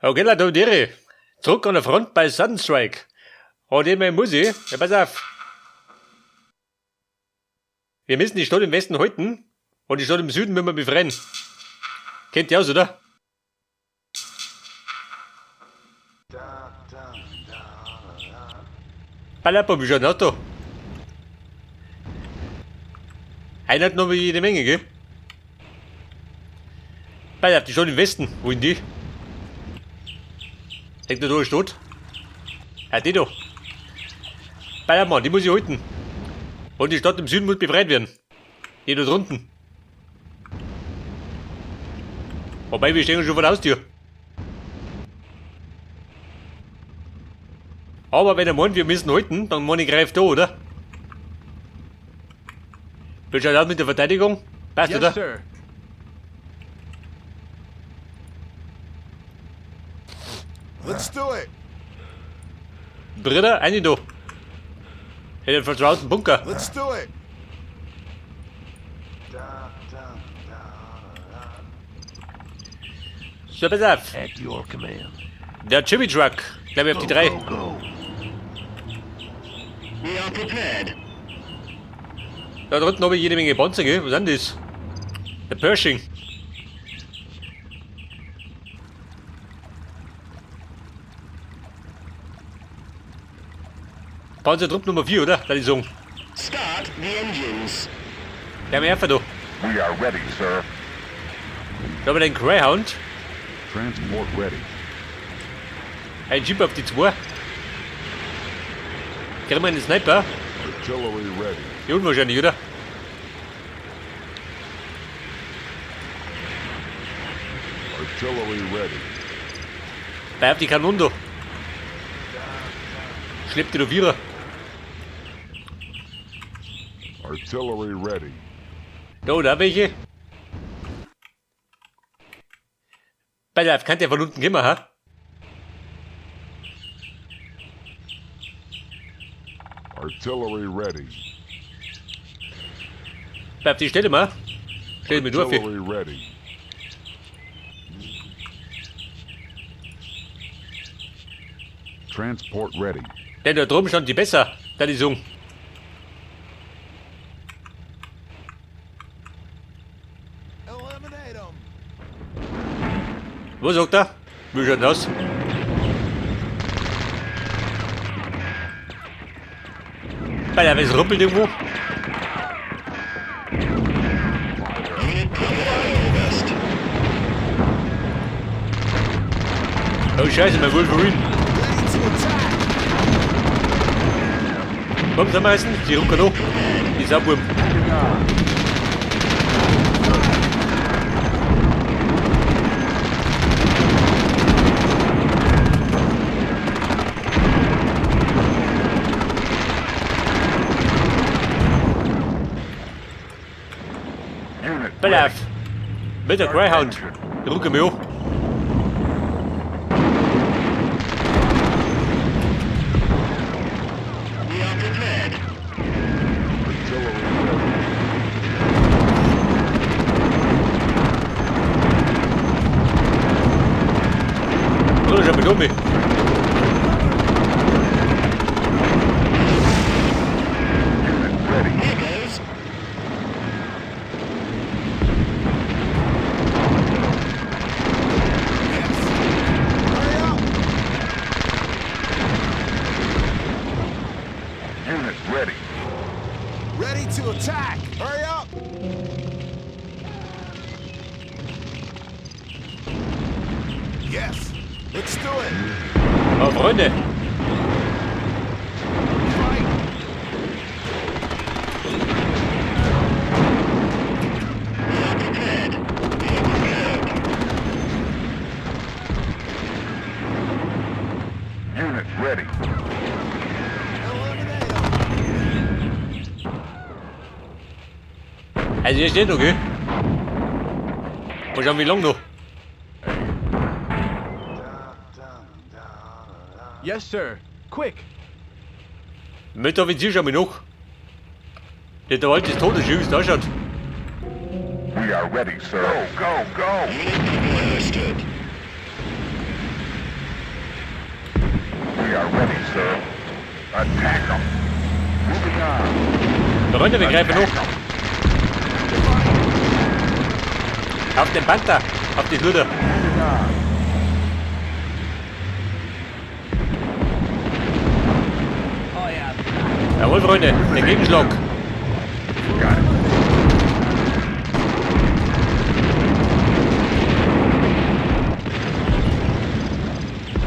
Okay, Leute, Dere. Zurück an der Front bei Sunstrike. Heute immer muss ich. Ja, pass auf. Wir müssen die Stadt im Westen halten und die Stadt im Süden müssen wir befreien. Kennt ihr aus, oder? Palapa, wie schaut denn aus da? Einer hat noch jede Menge, gell? Pass auf, die Stadt im Westen. Wo in die? Hängt da eine Stadt? Ja, die da. Pass auf, Mann, die muss ich halten. Und die Stadt im Süden muss befreit werden. Die da drunten. Wobei, wir stehen schon vor der Haustür. Aber wenn er meint, wir müssen halten, dann meine ich greift da, oder? Wie schaut aus mit der Verteidigung? Passt, Yes, oder? sir. Let's do it. Brüder, eine da. In den vertrauten Bunker. Let's do it. So, pass auf. At your command. Der Jimmy Truck. Glaube ich auf die drei. Go, go. We are prepared. Da drunten habe ich jede Menge Panzer, gell? Was sind das? Der Pershing. Panzertrupp Nummer 4, oder? Da die sagen. Start the engines. Der haben da. We are ready, sir. Da haben wir den Greyhound. Transport ready. Ein Jeep auf die 2. Kriegen wir einen Sniper? Artillery ready. Ja, unwahrscheinlich, oder? Artillery ready. Bei auf die Kanone da. Schleppt die da Vierer. Artillery ready. Da, da welche. Pass auf, kann der von unten kommen, ha? Artillery ready. Bleib die Stelle mal. Stell mich durch. Artillery ready. Transport ready. Denn da drüben stand die besser, da die Sung. Eliminate 'em. Was sagt er? Wie schaut das aus? Alter, es ruppelt irgendwo. Unit August. Oh Scheiße, mein Wolverine. Ready to attack. Komm, zusammenreißen. Die rucken noch. Die Sauwurm. Unit Pass ready. auf. Mit der Greyhound. Die rucken mich hoch. We are prepared. Artillery ready. Bruder, schau mich um mich. Unit ready. Here goes. Yes. Hurry up. Unit ready. Ready to attack. Hurry up. Yes. Let's do it. Oh, Freunde. Fight. We are prepared. We are prepared. Unit ready. Eliminate 'em. Also hier steht noch, gell? Mal schauen, wie lang noch. Yes, sir. Quick. Mit der Offizier schau mich noch. Der Wald ist tot, wie es da ausschaut. We are ready, sir. Go, go, go. Unit understood. Attack 'em. Moving on. Freunde, wir greifen Attack hoch. 'em. Auf den Panther. Auf die Schluder. Moving on. Jawohl, Freunde. Der Gegenschlag. Got it.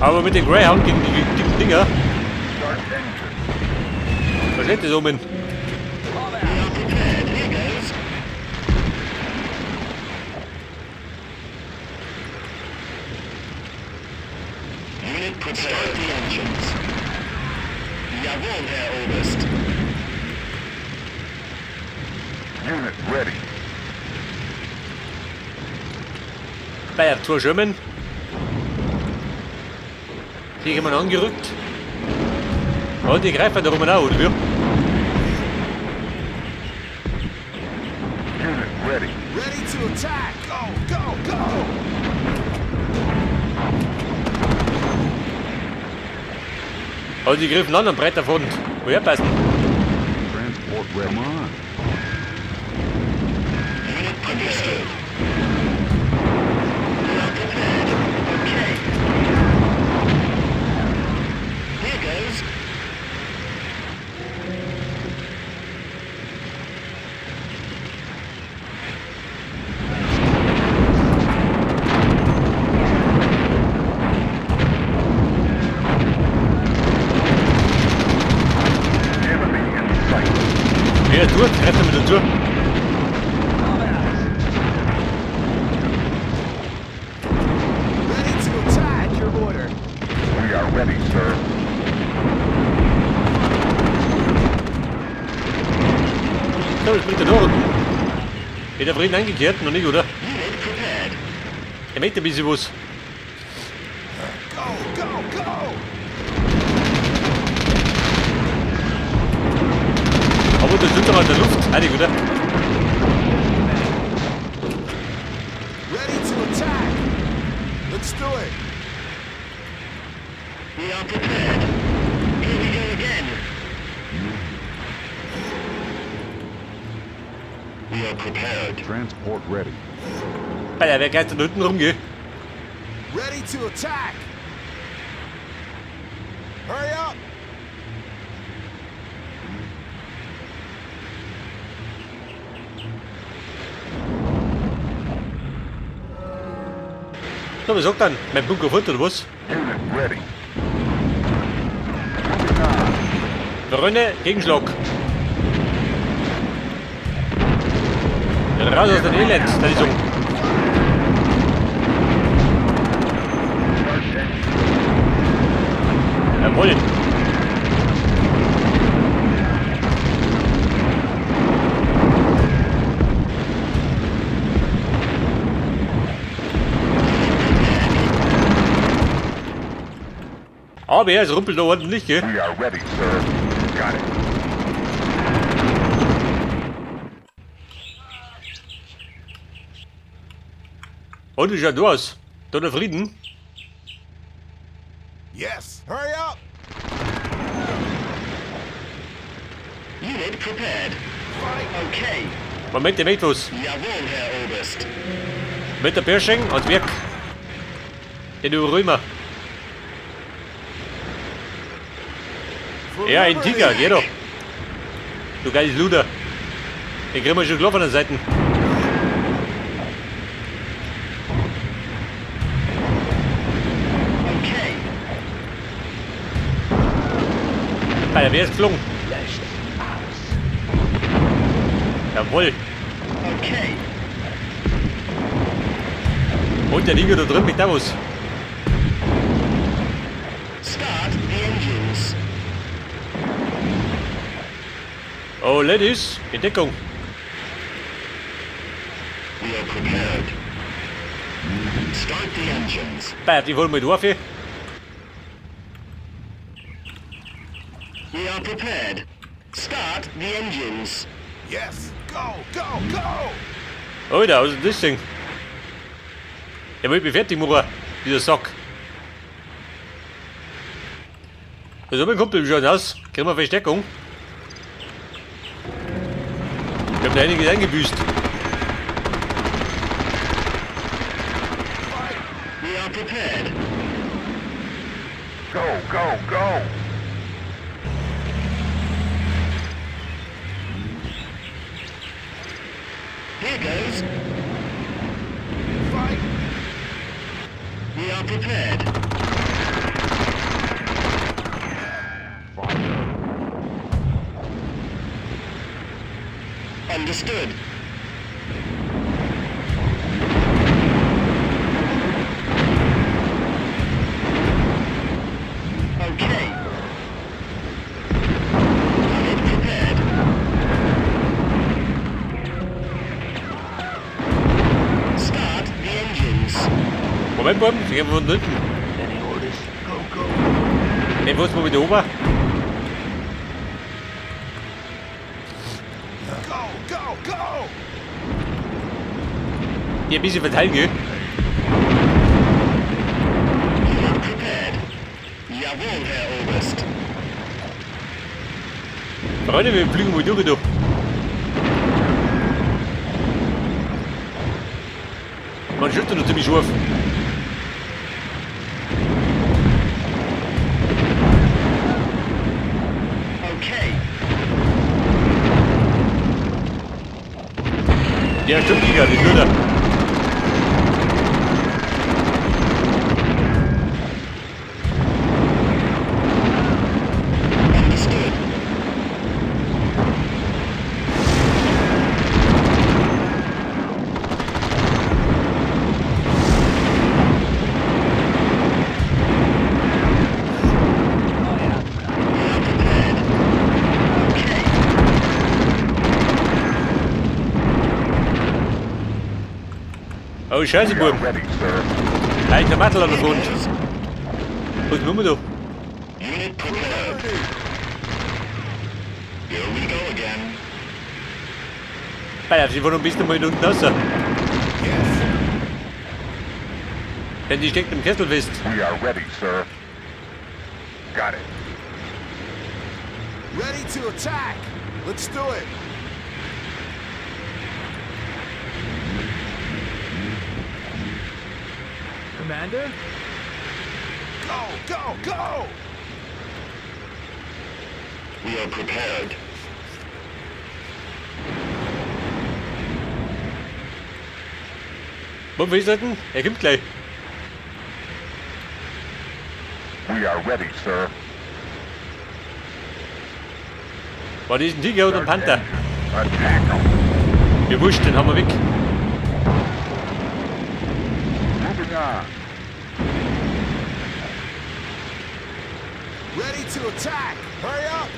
Aber mit dem Greyhound gegen die dicken Dinger. Start engine. Was steht das oben? We are prepared. Here goes. Unit prepared. Start the engines. Jawohl, Herr Oberst. Unit ready. Bei der zwei Schirmen. Hier jemand angerückt. Und die greifen da rum auch, oder wie? Unit ready. Ready to attack. Go, go, go. Und die griffen an am breiter Front. Woher passen? Transport ready. Come on. Unit understood. We are prepared. Okay. Here goes. Enemy in sight. Ja, du, greift mit dazu. Ready to attack. At your order. We are ready, sir. So, das bringt er da unten. Wird der Frieden eingekehrt? Noch nicht, oder? Unit prepared. Er möchte ein bisschen was. Go, go, go. Aber das tut doch an der Luft. Einig, oder? Ready to attack. Let's do it. We are prepared. Here we go again. We are prepared. Transport ready. Bei der, wer geistert da hinten rumgeht? Ready to attack. Hurry up. So, was sagt dann? Mein Bunker fort, oder was? Unit ready. Moving on. Freunde, Gegenschlag. Raus aus dem Elend, da ist so. Start engine. Jawohl. Aber es rumpelt da ordentlich, gell? We are ready, sir. Got it. Und es schaut aus. Da der Frieden. Yes. Hurry up. Unit prepared. Okay. Moment, der macht was. Jawohl, Herr Oberst. Mit der Pershing ans Werk. Den überrollen wir. Ja, ein Tiger, geh doch. Du geiles Luder. Den kriegen wir schon klar von den Seiten. Okay. Alter, wer ist geflogen? Jawohl. Okay. Und der Tiger da drin mit Davos. Start the engines. Oh, Ladies, in Deckung. We are prepared. Start the engines. Bei, die wollen mit Waffe. We are prepared. Start the engines. Yes. Go, go, go. Alter, was ist das Ding? Der will mich fertig machen, dieser Sack. So, mein Kumpel, wie schaut's aus? Kriegen wir Verstärkung? Ich hab da einiges eingebüßt. We are prepared. Go, go, go! Here goes. Fight. We are prepared. Fire. Understood. Okay. Unit prepared. Start the engines. Moment, Buben, sie gehen von hinten. Any orders? Go, go. Nehmen wir uns mal wieder oben. Go, go, go. Die ein bisschen verteilen, gell? Unit prepared. Jawohl, Herr Oberst. Freunde, wir fliegen mal durch, du. Man schüttet noch ziemlich scharf. Okay. Der stimmt nicht, das ist nur der. Understood. We are prepared. Okay. Oh, scheiße, We are Buben. ready, sir. Leichter Mattel an der Front. Goes. Was machen wir da? Unit prepared. Here we go again. Alter, sie wollen ein bisschen mal unten raus. Yes. Denn die steckt im Kessel fest. We are ready, sir. Got it. Ready to attack. Let's do it. Commander? Go, go, go. We are prepared. Wo ist er denn? Er kommt gleich. We are ready, sir. War das ein Tiger oder ein Start Panther? engines. Attack 'em. Mir wurscht, den haben wir weg. Moving on. Ready to attack. Hurry up.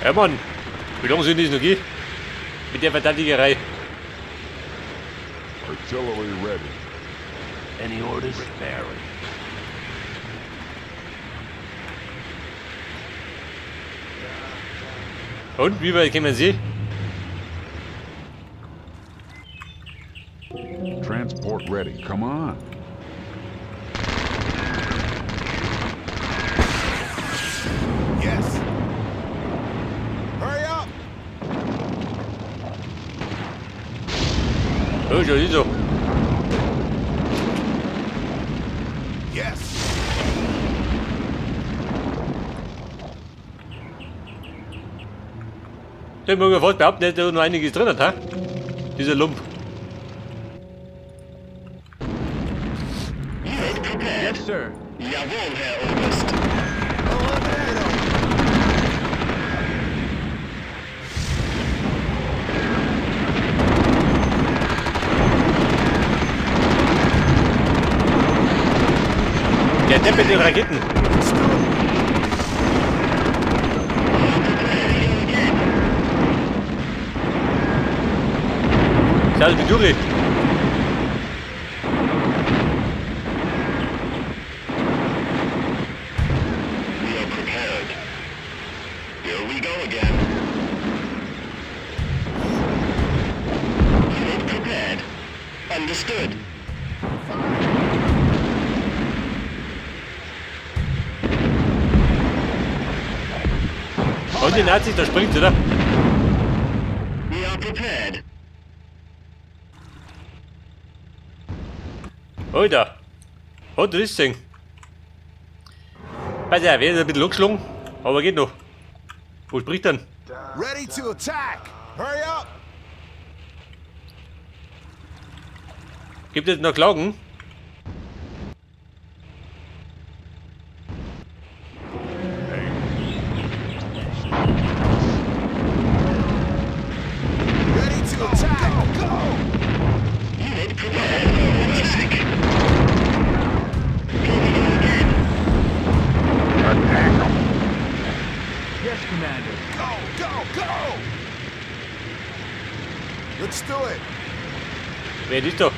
Ja, Mann. Wie lange soll das noch gehen? Mit der Verteidigerei. Artillery ready. Any orders? Preparing. Und, wie weit kommen Sie? Transport ready. Come on. Yes. Hurry up. Oh, schon ist so. Yes. Ich mag fast behaupten, der hat da noch einiges drin, ha? Dieser Lump. Unit prepared. Yes, sir. Jawohl, Herr Oberst. Eliminate 'em. Der Depp mit den Raketen. Let's do it. Schau, wie durch. We are prepared. Here we go again. Unit prepared. Understood. Und die Nazis, da springt, oder? We are prepared. Alter. Hat das gesehen? Weiß ja, wird ein bisschen angeschlagen, aber geht noch. Wo spricht denn? Ready to attack. Hurry up. Gibt es noch Klagen? Ready to attack. Go, go. Unit prepared for attack. Here we go again. Attack 'em. Yes, Commander. Go, go, go. Let's do it. Wer ist da?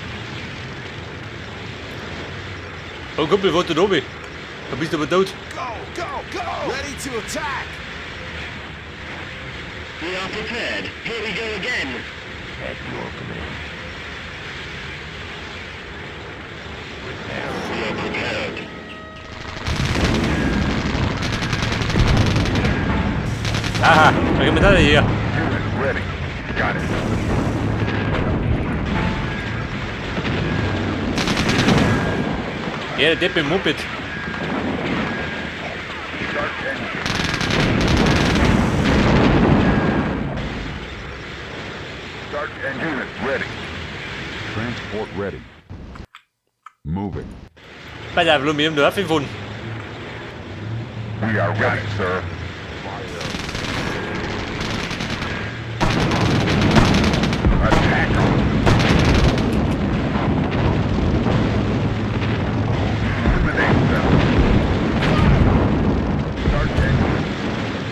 Oh Kumpel, wo da oben? Da bist du aber tot. Go, go, go. Ready to attack. We are prepared. Here we go again. At your command. We are prepared. Aha, da kommen wir da hier. Unit ready. Got it. Ja, der Depp im Moped. Start engine. Start engine. Unit ready. Transport ready. Moving. Pass auf, lass mich eben da aufgefunden. We are ready, sir. Attack 'em. Eliminate them. Start engine.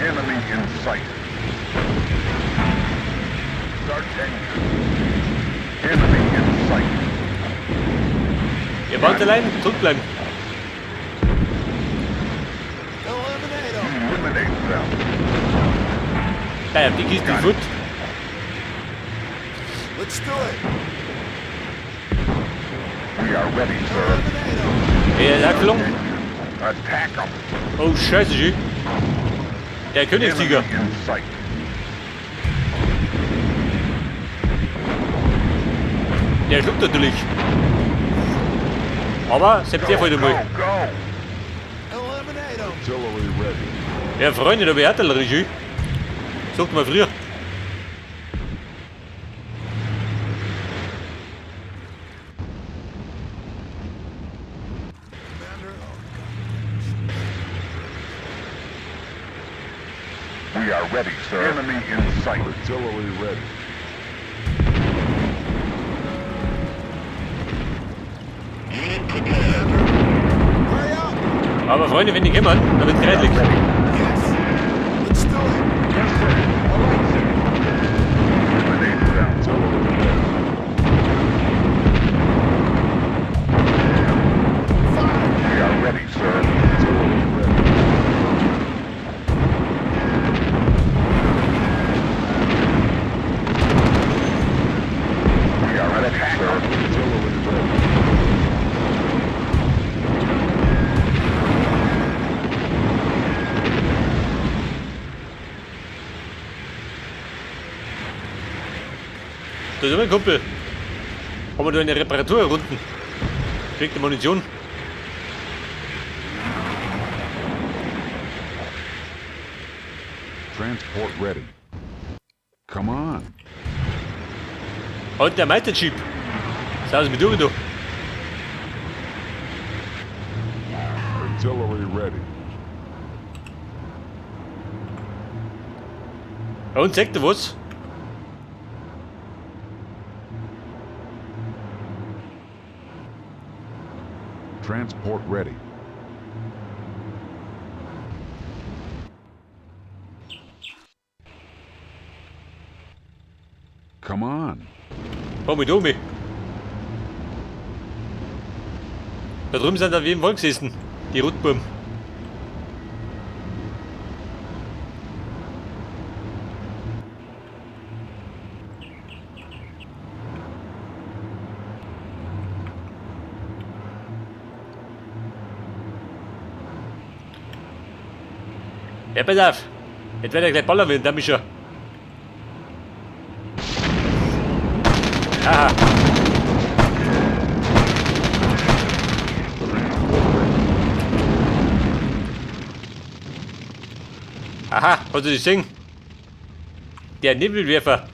Enemy in sight. Start engine. Enemy in sight. Ihr wart allein, zurückbleiben. Eliminate 'em. Eliminate them. Pass auf, die Kiste ist fort. Let's do it. We are ready, sir. Eliminate 'em. Wer ist angeflogen? Attack 'em. Oh, scheiße, schön. Der Königstiger. Enemy in sight. Der schluckt natürlich. Aber selbst der fällt Go, einmal. go. Eliminate 'em. Artillery ready. Ja, Freunde, da bin ich Artillerie, schön. Sagt mal früher. We are ready, sir. Enemy in sight. Artillery ready. Unit prepared. Hurry up. Aber Freunde, wenn die kommen, dann wird's kreidlich. Ready. Yes. Let's do it. Yes, sir. All right, sir. Eliminate them. Artillery ready. Fire. We are ready, sir. Artillery ready. We are ready, sir. Artillery ready. Da ist immer ein Kumpel. Haben wir da eine Reparatur runden? Kriegt die Munition. Transport ready. Come on. Und der Meisterjeep. Sag es mir durch, du. Artillery ready. Und sagt er was? Transport ready. Come on. Komm mit um. Da drüben sind da wie im Wolk gesessen. Die Rotburm. Ja, pass auf. Jetzt wird er gleich ballern, wenn der mich schon. Aha. Aha, hast du das gesehen? Der Nebelwerfer.